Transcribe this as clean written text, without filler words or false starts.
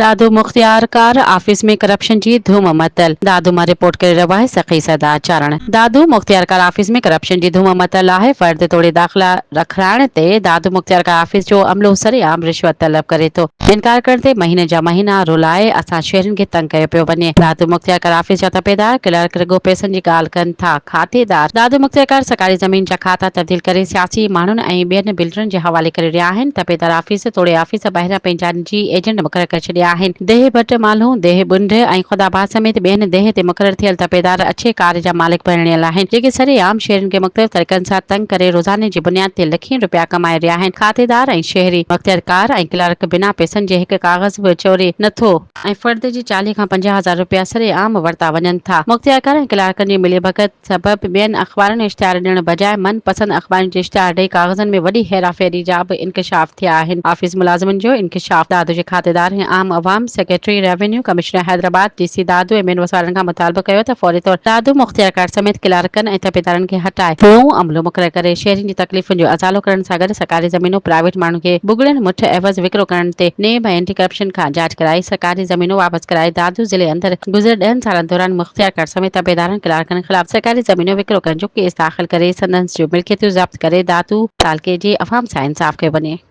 دادو مختيارڪار office ۾ corruption جي ڌوم متل، دادو مان رپورٽ ڪري رهيو آهي سخي سردار چارڻ. دادو مختيارڪار آفيس ۾ ڪرپشن جي ڌوم متل آهي، فرد توڙي داخلا رکرائڻ تي دادو مختيارڪار آفيس جو عملو سرعام رشوت طلب ڪري ٿو، انڪار ڪرڻ تي مهينن جا مهينا رولائي اسان شهرين کي تنگ ڪيو پيو وڃي، دادو مختيارڪار آفيس جا تپيدار، ڪلارڪ رڳو پئسن جي ڳالهه ڪن ٿا، کاتيدار دادو مختيارڪار سرڪاري زمين جا کاتا تبديل ڪري سياسي ماڻهن ۽ ٻين بلڊرن جي حوالي ڪري رهيا آهن، تپيدار آفيس توڙي آفيس ٻاهران پنهنجا نجي ايجنٽ مقرر ڪري ڇڏيا آهن، ديهه ڀٽ، مالهون، ديهه ٻنڍ ۽ خدا آباد سميت ٻين ديهه تي مقرر ٿيل تپيدار اڇي ڪار جا مالڪ بڻيل آهن، جيڪي سري عام شهرين کي مختلف طريقن سان تنگ ڪري روزاني جي بنياد تي لکين رپيا ڪمائي رهيا آهن، کاتيدار ۽ شهري مختيارڪار ۽ ڪلارڪ بنا پئسن جي هڪ ڪاغذ به چوري نٿو. ۽ فرد جي 40 کان 50 هزار رپيا سري عام ورتا وڃن ٿا. مختيارڪار ۽ ڪلارڪن جي ملي ڀڳت سبب ٻين اخبارن ۾ اشتهار ڏيڻ بجاء من پسند اخبارن جي اشتهار ڏئي ڪاغذن ۾ وڏي هيرا ڦيري جا به انڪشاف ٿيا آهن. آفيس ملازمن جو انڪشاف دادو جي کاتيدار ۽ عام عوام secretary revenue commissioner Hyderabad D C Dadu ۽ ٻين وسوارن کان مطالبو ڪيو ته فوري طور دادو مختيارڪار سميت ڪلارڪن ۽ تپيدارن کي هٽائي نئون عملو مقرر ڪري شهرين جي تڪليفن جو ازالو ڪرڻ سان گڏ سرڪاري زمينون پرائيويٽ ماڻهن کي ٻگهڙين مٺ عيوض وڪرو ڪرڻ تي نيب ۽ اينٽي ڪرپشن کان جاچ ڪرائي سرڪاري زمينون واپس ڪرائي دادو ضلعي اندر گذريل ڏهن سالن دوران مختيارڪار سميت تپيدارن ڪلارڪن خلاف سرڪاري زمينون وڪرو ڪرڻ جو ڪيس داخل ڪري سندن جون ملڪيتون ضبط ڪري دادو تعلقي جي عوام سان انصاف ڪيو وڃي.